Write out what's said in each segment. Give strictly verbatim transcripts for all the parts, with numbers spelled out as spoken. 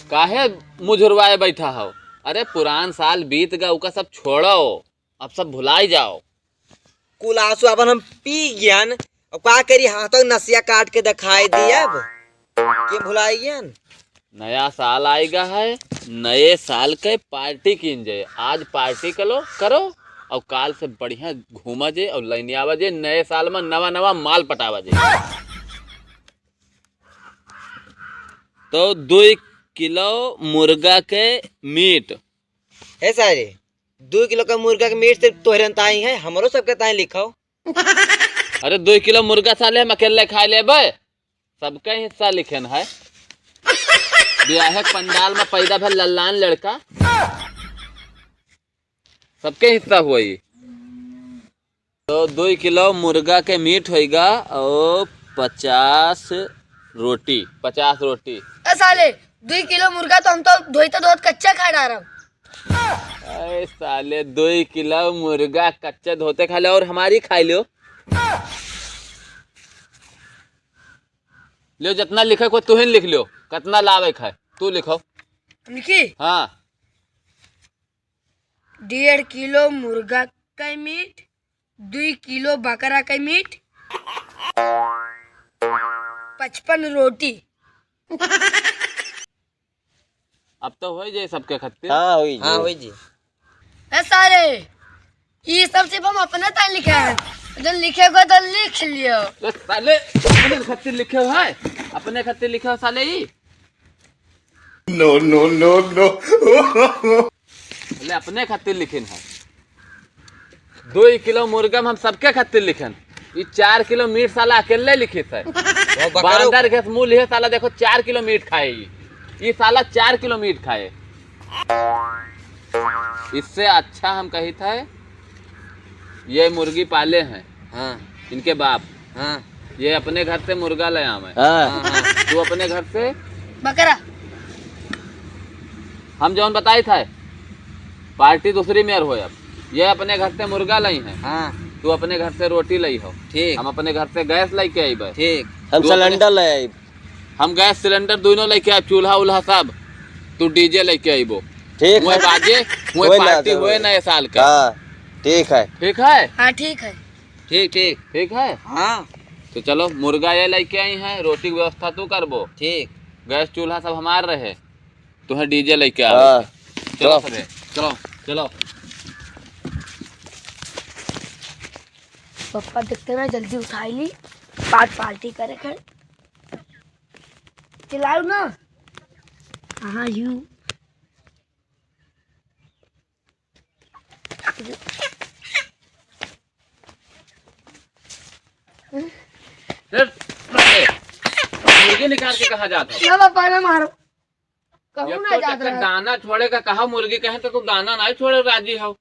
काहे मुझुरवाए बैठा हो? अरे, पुरान साल बीत गा, उका सब छोड़ो, अब सब भुलाई जाओ। कुल आंसू अपन हम पी गयन, अब का करी, हाथों नसिया काट के दिखाई दिए अब। के भुलाई गयन? नया साल आएगा है, नए साल के पार्टी कीन जाए। आज पार्टी करो, करो, और काल से बढ़िया घूमा जे और लैनियावा जे। नए साल में नवा नवा माल पटावा जे। तो दुई किलो मुर्गा के मीट। हे सारे, दुई किलो के मुर्गा के मीट सिर्फ तोहरे ताई है, हमरो सबके ताई लिखाओ। अरे, दुई किलो मुर्गा साले हम अकेले खाए लेबे, सबके हिस्सा लिखेन है। बियाहे के पंडाल में पैदा भल लल्लान लड़का, सबके हिस्सा हुई। तो दुई किलो मुर्गा के मीट होइगा और पचास रोटी, पचास रोटी। ए साले, दुई किलो मुर्गा तो हम तो धोइत धोइत कच्चा खा डारब। अरे साले, दुई किलो मुर्गा कच्चा धोते खा ले और हमारी खाई लो। लो, जितना लिखे को तुहिन लिख लो, कितना लावे खाए तू लिखो। लिखी? हाँ। डेढ़ किलो मुर्गा के मीट, दुई किलो बकरा के मीट, पचपन रोटी। अब तो होई जाए सबके खत्ते। हाँ, होई हाँ, जाए। होई जी। ए सारे, ई सब सिर्फ हम अपने ताई लिखे हैं। जो लिखे को तो लिख लियो। तो साले, अपने खत्ते लिखे हो है? अपने खत्ते लिखे हो साले ई? No, no, no, no। बोले, अपने खातिर लिखिन है। दुई किलो मुर्गा में हम सबके खातिर लिखिन। ई चार किलो मीट साला अकेले लिखित है। वो बकरो बांदर के मुंह लिहे साला, देखो, चार किलो मीट खाए ई। ई साला चार किलो मीट खाए। इससे अच्छा हम कहित है, ये मुर्गी पाले हैं। हाँ। इनके बाप। हाँ। ये अपने घर से मुर्गा ले आवे। हाँ। हाँ, हाँ। तू अपने घर से बकरा। हम जौन बताई था, पार्टी दूसरी मेर होय अब। ये अपने घर से मुर्गा लई है। हाँ। तू अपने घर से रोटी लई हो। ठीक। हम अपने घर से गैस लेके आइबे। ठीक। हम तू अपने सिलेंडर ले आइब। हम गैस सिलेंडर दोनों लेके आइब, चूल्हा उल्हा सब। तू डीजे लेके आइबो। ठीक हुए है। बाजे, हुए हुए ना पार्टी हुए जावे। नए साल का। हाँ, ठीक है। ठीक है? हाँ, ठीक है। ठीक, ठीक। ठीक है? हाँ। तो चलो, मुर्गा ये लेके आई हैं, रोटी की व्यवस्था तू करबो। ठीक। गैस चूल्हा सब हमार रहे, तुम्हें डीजे लेके आओ। हाँ। चलो चलो। सरे, चलो, चलो। पप्पा देखते ना, जल्दी उठाई ली, बाद पार्टी करे के। चिल्लाओ ना। हाँ, यू। ए, मुर्गी निकाल के कहाँ जात हो? ना पापा, ना मारो। कहूँ एक ना तो जात चक्कर रहा। दाना छोड़े का कहा मुर्गी कहे तो तू दाना नहीं छोड़े राजी हो।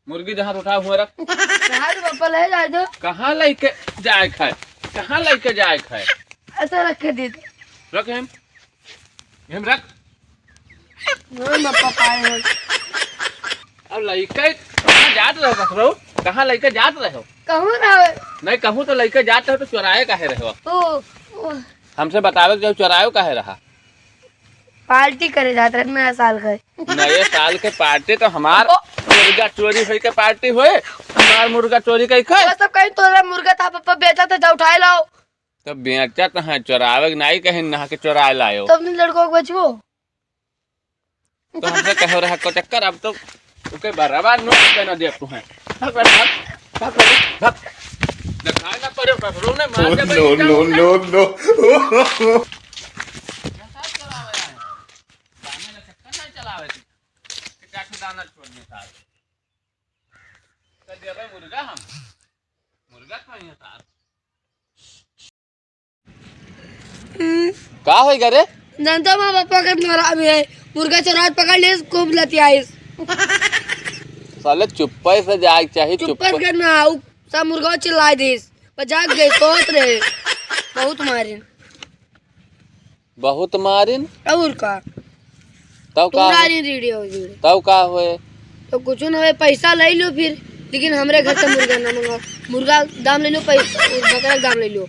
मुर्गी जहाँ उठा हुआ रख। कहाँ रे पापा, ले जाए दो। कहाँ लेके जाए खाए? कहाँ लेके जाए खाए? ऐसा रख के दे दो। रख हम। हम रख। नहीं, मैं पकाए हैं। अब लइके कहाँ जात रहो कसरऊ? कहाँ लइके जात रहो? कहूँ ना। नहीं, कहूँ तो लइके जात रहो तो चोराए काहे रहो? ओ, ओ। हमसे बतावे के जब चोरायो काहे रहा? पार्टी करे जात रहे नया साल के। नए साल के पार्टी तो हमार ओ। मुर्गा चोरी होई के पार्टी होए, हमार मुर्गा चोरी कई खाए। वो सब कहीं तोरा मुर्गा था, पापा बेचा था, जा उठाए लाओ। तो बेचा तो है, चोरावे के नाई कहीं नहा के चोराए लायो। तो अपने लड़कों को बेचबो। तो हमसे कहो रहा को चक्कर, अब तो ओके बराबर नोट पे ना दे तू है। भाग, भाग, भाग, भाग, भाग, भाग। दिखाई ना पड़े, बकरो ने मार दे भाई, no, no, no, no। दाना छोड़ दे सारे। तो देवे मुर्गा हम। मुर्गा खाई है सार। का होई गा रे? जनता माँ बापा के मारा भी है। मुर्गा चोरात पकड़ लेस, खूब लतियाइस। साले चुप्पे से जाए के चाही, चुप्पे चुप्पे। से ना, उ सब मुर्गा चिल्लाए दिस। पर जाग गए, सोत रहे। बहुत मारिन। बहुत मारिन। और का? तब का तोरा होए? नहीं रीढ़ी हो रीढ़ी। तब का होए? तो कुछ ना होए, पैसा ले लो फिर, लेकिन हमरे घर से मुर्गा ना मंगाओ। मुर्गा दाम ले लो, पैसा, बकरा दाम ले लो।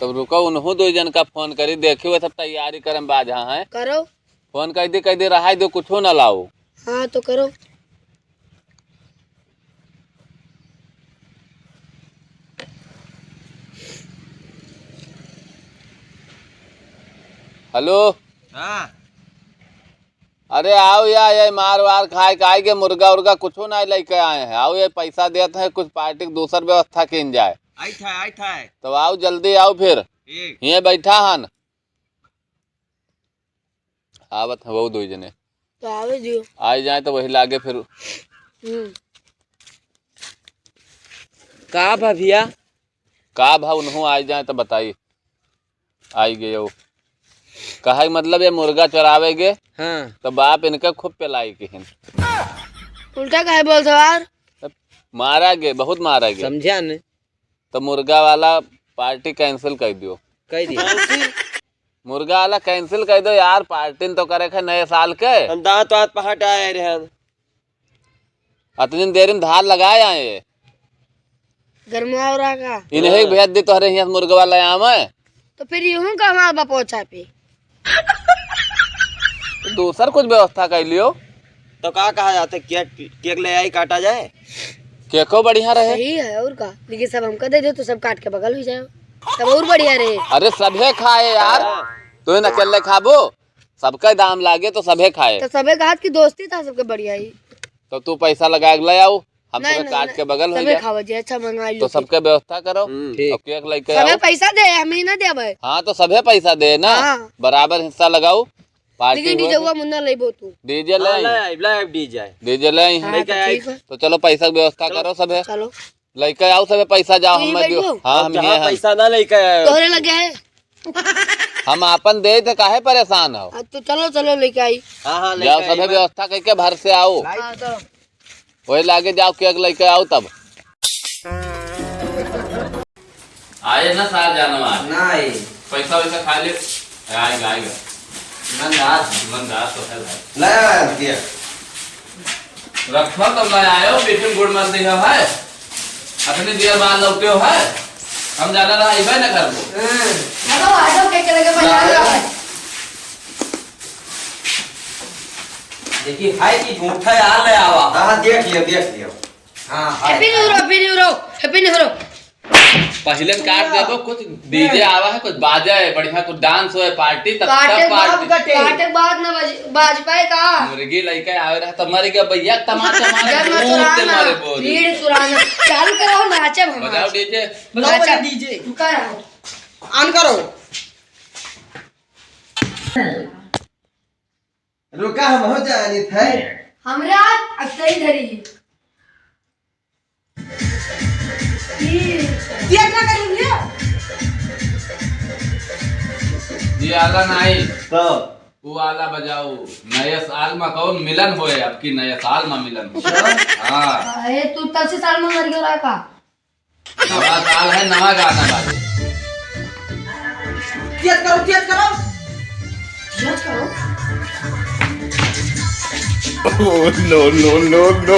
तब रुको, उन्हों दुइ जन का फोन करी, देखी वो सब तैयारी करम बाझा हैं। करो। फोन कइ दी, कइ दी, रहाई दो, कुछो ना लाओ। हाँ, तो करो। हेलो। हाँ। अरे आओ या, ये मार वार खाए के आइगे, मुर्गा उर्गा कुछो ना लइके आए हैं। आओ, ये पैसा देत हैं, कुछ पार्टी के दूसर व्यवस्था कीन जाए। आइत है, आइत है। तो आओ, जल्दी आओ फिर। ठीक। हियाँ बैठा हन। आवत हैं वो दुइ जने। तो आवे दियो। आइ जाए तो वही लागे फिर। हम्म। का भा भैया? का भा उन्हों आइ जाए तो बताई। आइ गए वो। कहा कि मतलब ये मुर्गा चोरावे गे, हाँ। तो बाप इनका खूब पेलाई के हिन। उल्टा काहे बोलत हो यार? मारा गे, बहुत मारा गे। समझा नहीं। तो मुर्गा वाला पार्टी cancel कइ दियो। कइ दियो। मुर्गा वाला cancel कइ दो यार, पार्टी तो करे खे नए साल के। हम दाँत वात पहाट आए रहे हैं। अतनी देर में धार लगाए आए। गरमाओ रहा का? इन्हें हाँ। भेज दी तोहरे हियाँ से मुर्गा वाला आम है। तो फिर यूं का हमारा बपोचा पे। तो दूसर कुछ व्यवस्था कइ लियो। तो का कहा जाते, केक, केक ले आई, काटा जाए। केको बढ़िया रहे। सही है, और का? लेकिन सब हमका दे दो तो सब काट के बगल हुई जाए, तब और बढ़िया रहे। अरे सभे खाए यार, हाँ। तू ही न अकेले खाबो, सबका दाम लागे तो सभे खाए। तो सभे का हाथ की दोस्ती था सबके बढ़िया ही। तो तू पैसा लगा के ले आओ, हम नहीं, सबके नहीं, काट नहीं। के बगल हो सभे जाए। खावा जी, अच्छा मंगा लो तो फिर। सबके व्यवस्था करो। हम्म। ठीक। और केक लेके सभे आओ। पैसा दे, हम ही ना देबे। हाँ, तो सभे पैसा दे ना, हाँ। बराबर हिस्सा लगाओ। पार्टी लेकिन हुआ डीजे तो हुआ मुन्ना लेबो तू। डीजे हाँ, ले आई। ले आइब, ले आइब डीजे। डीजे ले आई। हाँ, लेके तो आई। ठीक है। तो चलो पैसा के व्यवस्था चलो, करो सभे। चलो। लेके आओ सभे पैसा, जाओ तू ही हम दियो। बैठो। हाँ, हम जहाँ ये हैं। पैसा ना लेके आए। तोहरे लगे है। हम आपन दे थे, काहे परेशान हो? हाँ, तो चलो, चलो लेके आई। हाँ, हाँ, लेके जाओ आई सभे बा। व्यवस्था करके भर से आओ। हाँ, चलो। वही लागे जाओ, केक लेके आओ तब। आए ना सार जानवा। ना आए। पैसा वैसा खा ले। आएगा, आएगा। ईमानदार। ईमानदार तो है भाई। ले आया दिया। रखो तब ले आयो, पीछे गुड़ मत दिया है। अतनी देर बाद लौटे हो है। हम जाना रहा, इबे ना करबो। हम्म। चलो, आ जाओ, केक लेके बजा लो। देखी, हाय की झूठा यार ले आवा। हाँ, हाँ, देख लियो, देख लियो। हाँ, हाय, Happy New Year, हाय। Happy New Year, Happy New Year। पहिले काट देबो, कुछ डीजे आवा है, कुछ बाजा है, बढ़िया कुछ डांस होए, पार्टी, तब, काटे तब के बाद पार्टी। कटे। काटे के बाद ना बाज, बाज पाए का? मुर्गी लइके आवे रहा, तो मर गया भैया, तमाचा मारे, जब मैं मुंह से चुराना, मारे बोली। भीड़ चुराना। चालू करो, नाचे हम। बजाओ डीजे। बजाओ नाचा। डीजे। रुका रहो। On करो। रुका, हम हो जानी थे। हमरा अक्सर ही धरी है। ये क्या करी भैया? ये आला नहीं। तो? वो आला बजाओ। नया साल में कौन मिलन होए? आपकी नया साल में मिलन होए। अच्छा। हाँ। ए, तू तब से साल में मर गया रहा का? नवा साल है, नवा गाना बाजे। तेज करो, तेज करो। तेज करो। Oh, no, no, no, no।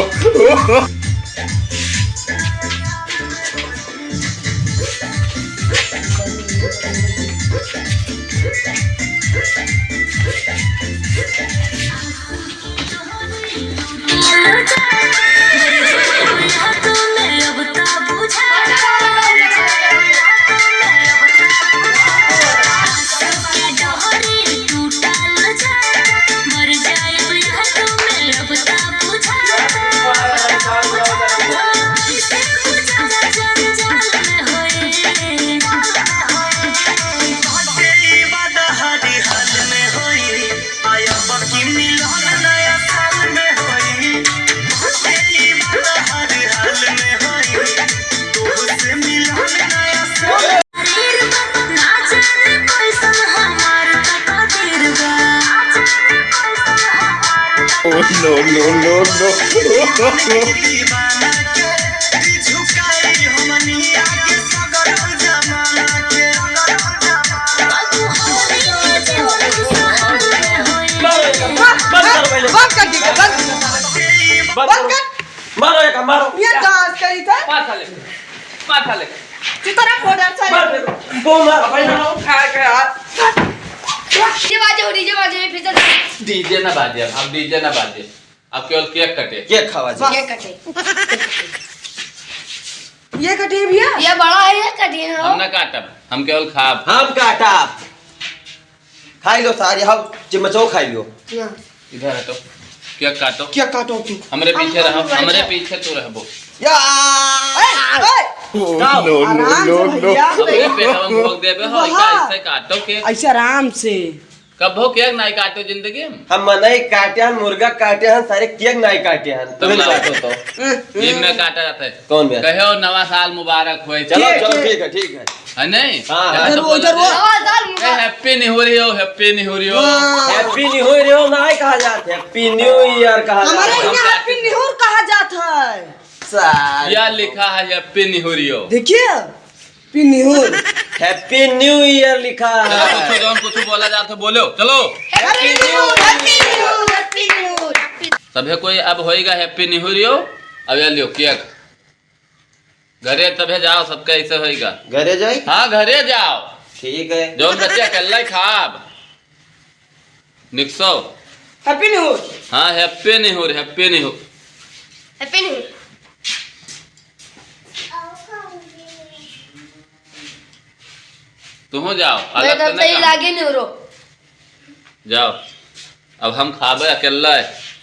Oh, no, no, no, no। बंद कर, बंद कर। मारो एक, मारो। ये dance करी था। माथा ले, माथा ले। चुतरा फोड़ डाल सारे। मार दे। वो मार, भाई ना, खा के यार। डीजे बाजे हो, डीजे बाजे, फिर से। डीजे ना बाजे, अब डीजे ना बाजे, अब केवल केक कटे। केक खावा जी। केक कटे। ये कटिए भैया? ये बड़ा है, ये कटिए, हाँ। हम ना काटब, हम केवल खाब। हम काटब। खाई लो सारी, हम चिमचो खाई लो। हाँ। इधर हटो, केक काटो। केक काटो तू। हमरे पीछे हम रहो, हमरे पीछे तू रहबो। या! ए, ए! No, no, आराम से no, no। भैया। हमरे पेटवा में भोग देबे हो, वहाँ। ऐसे काटो केक। ऐसे आराम से। कबो केक नाई काटो जिंदगी में। हम मनई काटे हन, मुर्गा काटे हन, सारे केक नाई काटे हन। तुम तुम ना काटो तो। ये मैं काटा जाता है। कौन बे? कहो नवा साल मुबारक होए। चलो, ठीक, चलो, ठीक। ठीक है, ठीक है। है नहीं? हाँ, हाँ। जरूर, जरूर। नवा साल मुबारक। ए, Happy New Year हो, Happy New Year हो। हाँ। Happy New Year हो नाई कहा जात है, Happy New Year कहा जात है। हमारे यहाँ Happy New Year कहा जात है। साल। या लिखा है Happy New Year हो। देखिए। Happy New Year। Happy New Year लिखा चलो, है। कुछ जौन कुछ बोला जात है, बोलो, चलो। Happy New Year, Happy New Year, Happy New Year। सभे कोई अब होइगा Happy New Year हो। अब ये लियो केक। घरे तभे जाओ, सबका ऐसे होइगा। घरे जाई? हाँ, घरे जाओ। ठीक है। जौन बच्चे अकेला ही खाब। निकसो। Happy New Year। हाँ, Happy New Year, Happy New Year। Happy New Year। तुहो जाओ, मैं अलग तो तब नहीं से ही खाओ। लागे नहीं रो। जाओ, अब हम खाबे अकेला है।